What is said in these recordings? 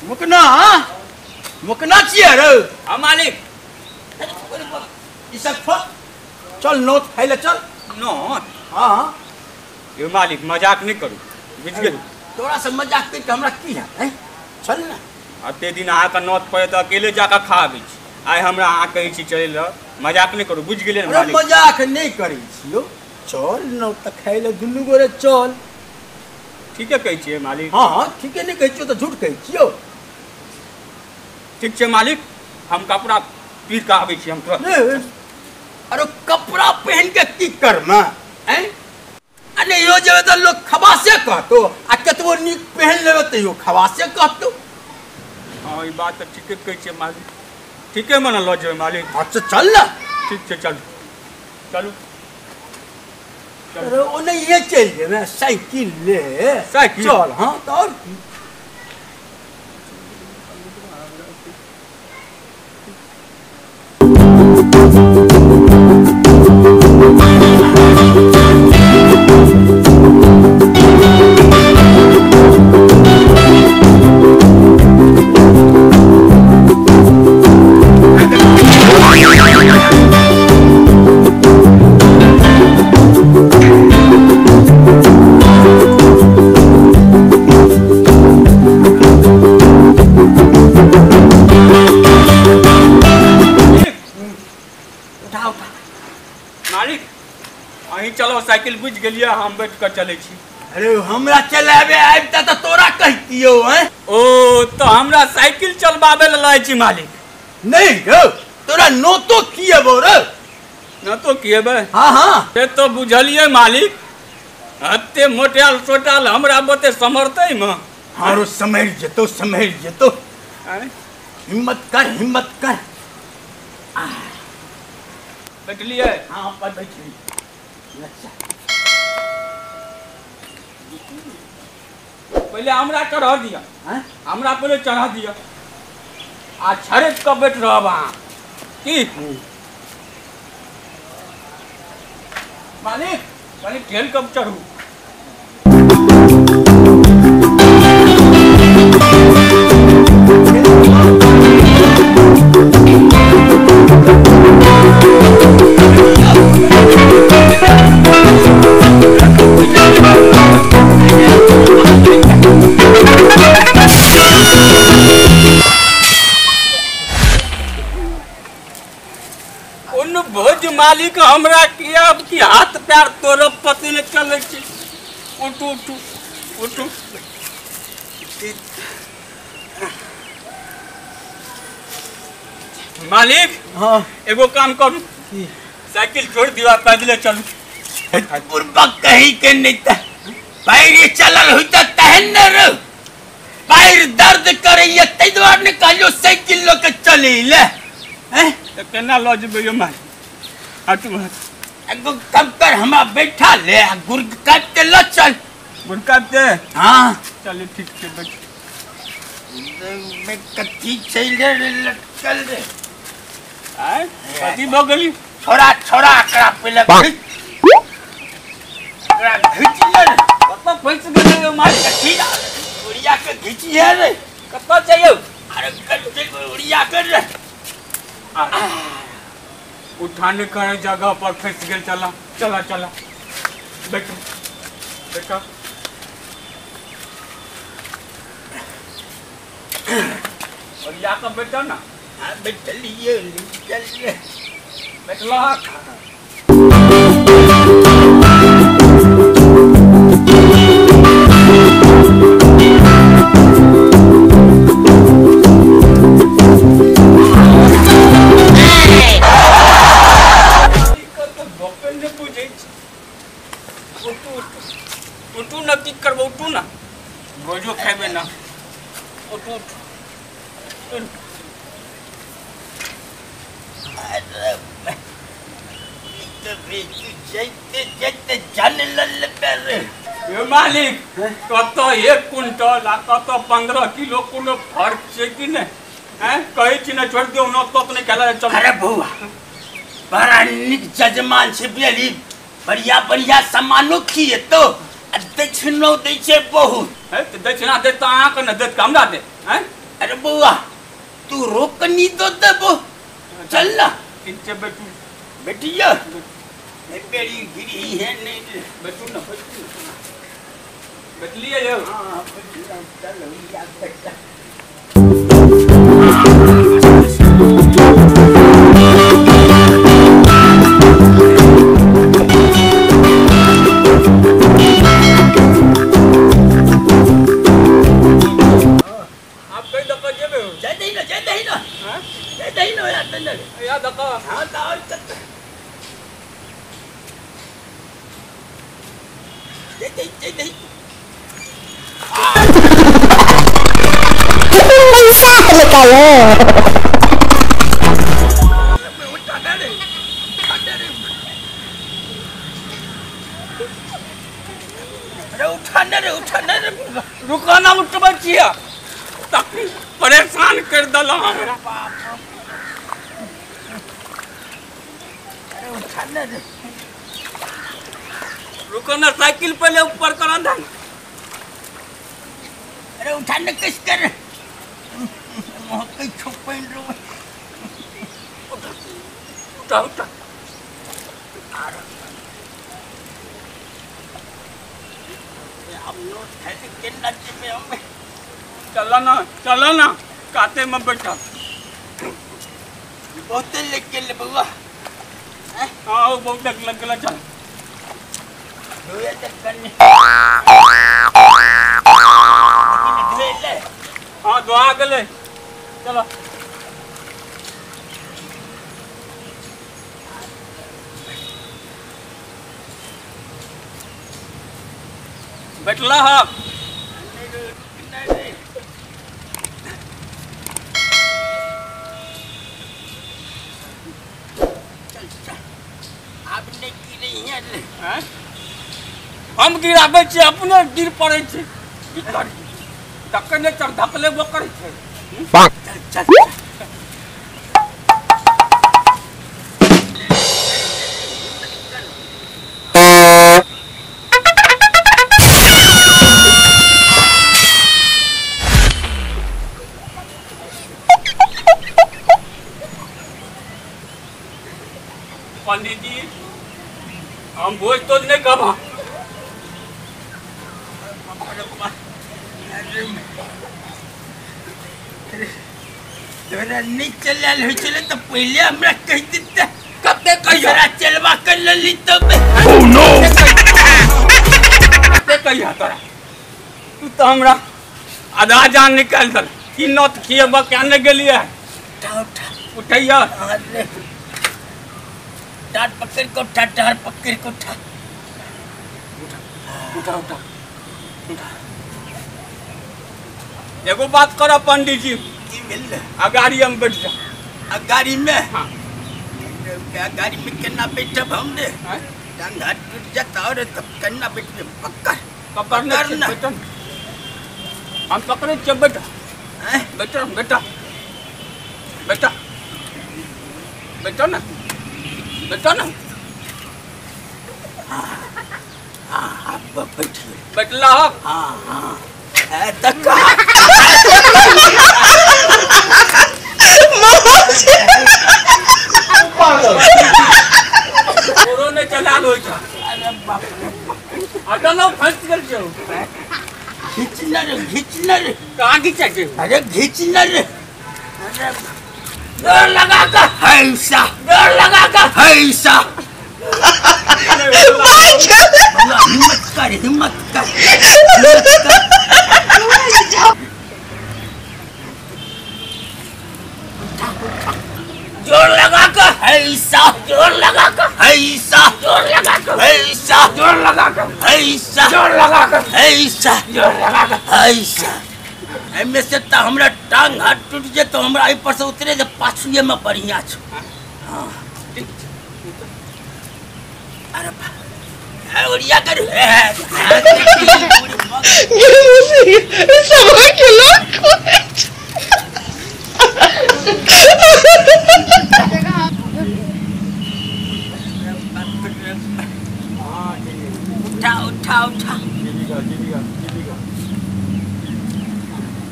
मुकना मुकना छियै रे। हां मालिक। ई सब चल नोत खाइ ले चल। नोत? हां। यो मालिक मजाक नहीं करू, बुझि गेल? तोरा से मजाक कर के हमरा की हैत? हैं चल ना। अते दिन अहाँ के नोत पड़े त अकेले जाके खा आबै छी, आइ हमरा अहाँ कहै छी चलै ल, मजाक नहीं करू, बुझि गेलियै ने मालिक? मजाक नहीं करै छियौ, चल नोत त खाइ ले दुनू गोरे चल। ठीके कहै छियै मालिक? हां हां ठीके नहीं कहै छियौ त झूठ कहै छियौ। ठीक छै मालिक, हम कपड़ा पीर के आबै छी हम तुरंत। अरे कपड़ा पहन के की करना? हैं अरे यो जेबे त लोग खबासे कहतो, आ कतबो नीक पहन लेबे तैयो खबासे कहतो। हां ई बात त ठीके कहै छियै मालिक, ठीके मने ल जेबै मालिक। अच्छा चल ना। ठीक छै चलू चलू। अरे ओ नहीं ये चल जेबे साइकिल ले। साइकिल चल। हां त और की। चलो साइकिल बुझि गेलियै, हम बैठ के चलै छी। अरे हमरा चलाबे आबिता त तोरा कहितियौ। हैं ओ त हमरा साइकिल चलबाबे ल लै छी मालिक। नहीं रौ, तोरा नोतो किएबौ रे। नोतो किएबै? हां हां से तो बुझलियै मालिक, एते मोटायल सोटायल हमरा बते समरतै म। हां सम्हरि जेतौ सम्हरि जेतौ, हिम्मत कर हिम्मत कर। बैठलियै? हां पर बैठलियै। अच्छा पहले हमरा चढ़ा दिया, हमरा पहले चढ़ा दिया, आ छड़क के बैठ रहब अहाँ की मालिक? कनी ठेल कब चढ़ू? भोज मालिक हमरा किया कि हाथ पैर तोड़ब पति ने चलै छी। उठू उठू उठू। मालिक हाँ एगो काम करू, साइकिल छोड़ दियो पैदले चलू। बुरबक कहीं के नहीं त पैर चलल होई त तहन न रे, पैर दर्द करैया तै दुआरे ने कहलियो साइकिल ल के चली ले। हैं त केना ल जेबै यो मालिक? हटू हट एगो कम कर हमरा बैठा ले आ गुड़ काट के ल चल। गुड़ काट दे? हां चल ठीक छै बैठ। मैं कथी चल रे लटकल रे। आय कथी भ गेली? छोड़ा छोड़ा एकरा पहिले एकरा घिच ले। कतऽ फंसि गेलै यो मालिक? कथी उड़िया के घिचिए रे। कतऽ चाहिए? अरे कथी उड़िया के रे। उठाने के जगह पर फंस गेल। चला चला चला बैठो बैठो। और या कब बैठो ना। हां बैठलिए चल रे बैठला। उठू ना की करबो? उठू ना, भोजो खेबे ना। उठू उठू। यो मालिक कतऽ 1 क्विंटल आ कतऽ 15 किलो कोनो फर्क छै कि नहि? हैं कहै छी ने छोड़ि दियौ नोत तोत नहि खेला चल। अरे बौआ बड़ा नीक जजमान छै बुझली, बढ़िया बढ़िया सामानो खिएतो आ दक्षिणो दै छै बहुत। है तऽ दक्षिणा देत तऽ अहाँके ने देत, हमरा देत? हैं अरे बउआ तू रोक नहीं दो देबो चल ना। ठीक छै बैठू। बैठिया नहीं बेड़ी गिरी है नहीं बैठू ना बैठू बैठलिए यौ। हां चल या बैठ। आप कई दफा जेबे हो? जय दही ना जय दही ना। हां जय दही ना यार तन्ने। या दका। हां त और चल जय दही जय दही। Mensaje अरे उठा ना रे उठा ना रे। रुका ना उठबै छियै तकलीफ परेशान कर देला हमरा। अरे उठा ना रे। रुको ना साइकिल पहले ऊपर करा दे। अरे उठा ना किस कर मौके छुपन रो। उठा उठा उठा। अब नो थैली के नच में हम। चला ना चला ना काते में बैठा बहुत लेके ले बउआ। हां वो बहुत लग गला चल धोए तक करने धोए ले। हां दुआ गेलै चलो। बैठला हा चल चल अब नहीं की नहीं है हैं? हम गिराबै छियै अपने गिर पड़ै छै की करी धक्के नहि चढ़ धकले वो करै छै। चल चल पंडित जी हम भोज तोज नहीं कब। तोरा नहीं चलल होइ छलै तऽ पहिले हमरा कहि दिते। कते कहिया चलबा कर लेली तब। ओह नो कते कहिया तोरा तू तऽ हमरा आधा जान निकालि देल की नत खिएबा क्या नहि गेलियै। उठा उठा उठैया डांट पकड़ को उठा डांट पकड़ को उठा उठा उठा उठा। एगो बात कर पंडित जी की भेल? आ गाड़ी में बैठ जा। आ गाड़ी में? हाँ। गाड़ी में केना बैठब हम रे? टांग हाथ टूट जाता और तब केना बैठबे? पकड़ पकड़ ना हम पकड़े छियै बैठ बैठ बेटा बेटा बैठो ना बैठो ना। हाँ बैठ बैठला। हाँ हाँ धक्का गोरो नहि चलाल होइ छै। अरे बाप रे अटल ना फंस गेल छौ। घिचना रे घिचना रे। कहाँ घिचै छै? अरे घिचना रे। अरे डर लगा का हैसा डर लगा का हैसा। हिम्मत कर हिम्मत कर हिम्मत कर। जोर लगा कर हैसा जोर लगा कर हैसा जोर लगा कर हैसा जोर लगा कर हैसा जोर लगा कर हैसा जोर लगा कर हैसा। एमे से त हमरा टांग हाथ टूट जेतो हमरा एहि पर से उतरे जे पाछुए में बढ़िया छौ। हां ठीक। अरे बा ओरिया कर। उठा उठा उठा।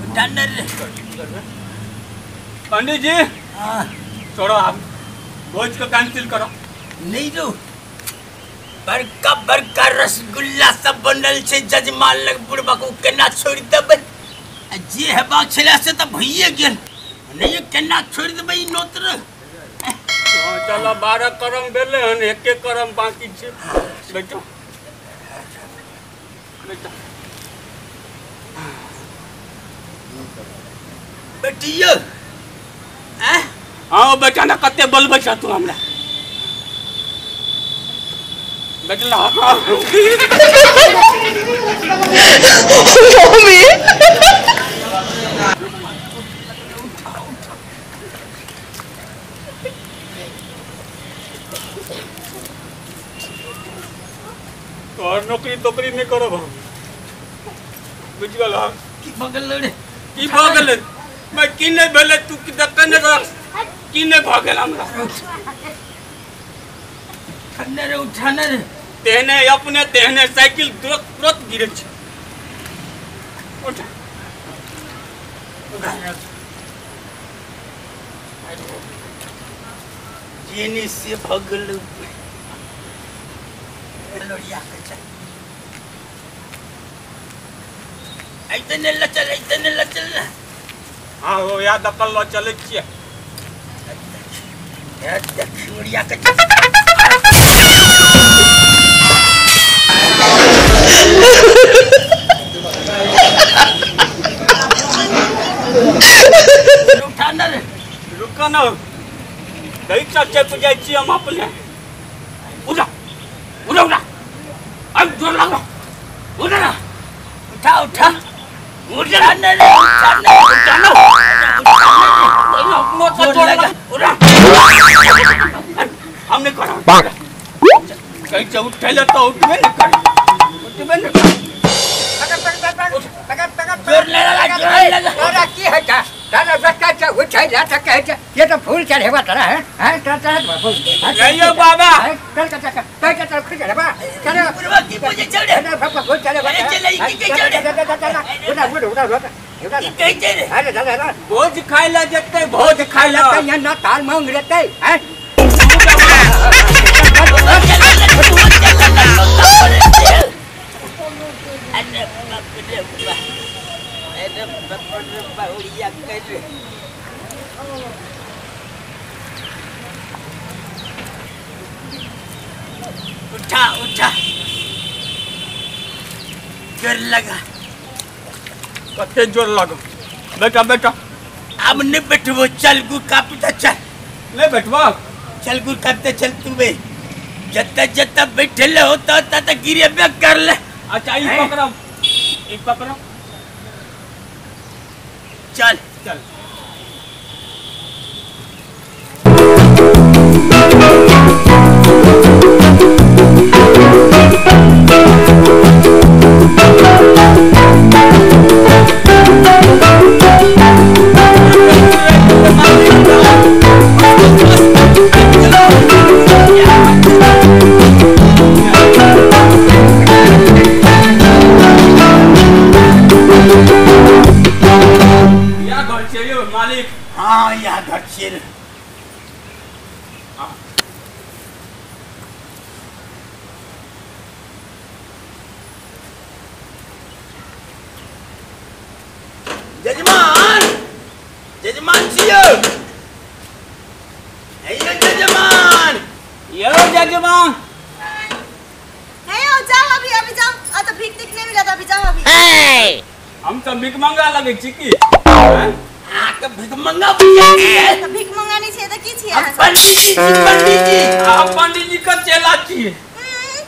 उठा न रे। पंडित जी छोड़ो आप भोज को कैंसिल करो। नहीं रो बड़का बड़का रसगुल्ला सब बनल छै जजमान लग बुढ़बा को केना छोड़ देबै आ जे हेबाक छलै से त भइए गेल नहीं केना छोड़ देबै ई नोत रे। चलो 12 करम भेलै हन एक एक करम बाकी छै। बैठो बैठो बेटियो। हाँ बेटा ना कते बोलबै छ तू हमरा बेटला। मम्मी तोहर नौकरी तोकरी नहीं करब हम बुझ गेल। की भऽ गेल रे की भऽ गेलै मैं की नहीं भेलै तू की देखै नहि रह की नहीं भऽ गेल हमरा। ठंडा रे उठाना रे तेहने अपने तेहने साइकिल तुरंत तुरंत गिरे छै। उठ जेनी से भऽ गेल लोरिया के चल ऐते ने लचल ऐते ने लचल। हाँ हो याद अकल लो चलै छियै। लोरिया के उठाना रे रुका ना दही चाचे पे जाइ छी हम अपने। उठा उठा उठा अब जोर लगो उठा ना उठा उठा उठा ना रे उठा ना उठा ना अपनो तो जोर लगा उठा हम नहीं करब कहीं से उठैले तो उठबे नहीं कर उठबे नहीं कर। जोर लगा जोर लगा तोरा की है का दादा बच्चा छ उठै जा त कहै छ ये तो फूल चढ़ेबा तोरा है हैं तोरा चढ़ फूल नहीं यो बाबा चल चल चल चल चल फूल चढ़ेबा चल बुढ़वा की पूजे चढ़े ना बाबा फूल चढ़ेबा अरे चले ई के चढ़े उठा उठा उठा उठा ई के चढ़े। अरे दादा दादा भोज खाइ ला जतै भोज खाइ ला यहाँ ना ताल मांग लेतै हैं। अरे बाप रे बाप अरे बाप रे बाप उड़िया कर उठा उठा जोर लगा कते जोर लगा बेटा बेटा अब नहीं बैठबो चल गुड़ कापी चल नहीं बैठबो चल गुड़ कापते चल तू बे जत्ता जत्ता बैठले होता तत्ता गिरे कर ले। अच्छा ई पकड़ो ई पकड़ो चल चल मालिक। हाँ यहाँ घर छियै। जजमान जजमान छियै हे जजमान यो जजमान हे यो जाओ अभी अभी जाओ आ तो भीख दिखने मिला था अभी जाओ अभी। हम तो भीख मंगा लगे छी की आ भीख मंगा तो भीख मंगा नहीं छियै त की छियै अहाँ सब? पंडित जी पंडित जी आ पंडित जी का चेला छियै।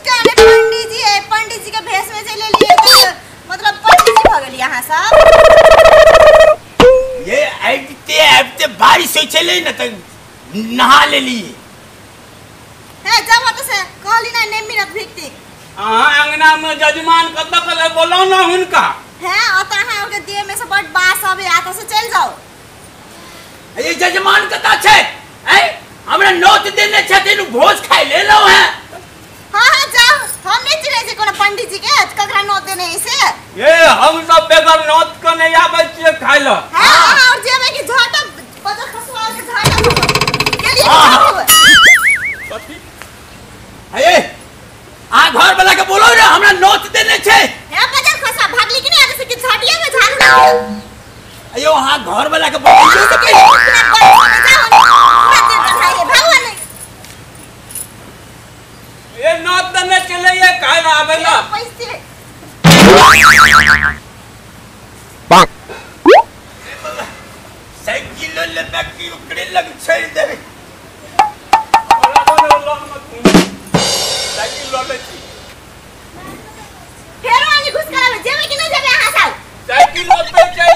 काने पंडित जी है पंडित जी के भेष में चले लिए तो मतलब पंडित जी भ गेलियै अहाँ सब। ये आबते आबते बारिश होय छलै न त नहा लेली। हे जाओ ओतऽ से कहली ना नहीं मिलत भीख तीख। अहाँ अंगना में जजमान कतऽ कल बोलौ न हुनका। हे ओतऽ अहाँ के देह में से बड बास आबे आ से चलि जाओ। ये जजमान कतऽ छै? ऐ हमरा नोत देने छथिन भोज खाइ लेलौ हैं। हां हां जाओ हम नहीं चिन्है छी कोनो पंडित जी के ककरा नोत देने है से। ये हम सब बेगर नोत के नहीं आबै छियै खाइ ल। हां हां और जे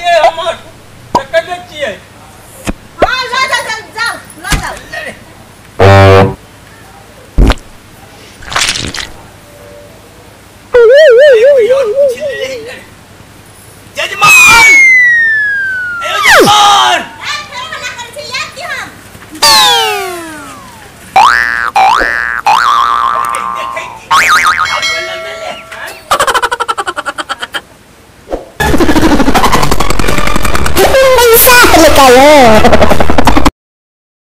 ये हमर देखै नै छियै। हां ल जाओ चल जाओ ल जाओ। जजमान ए जजमान ए फेर मना करै छी याद की हम देखै छी निकालो।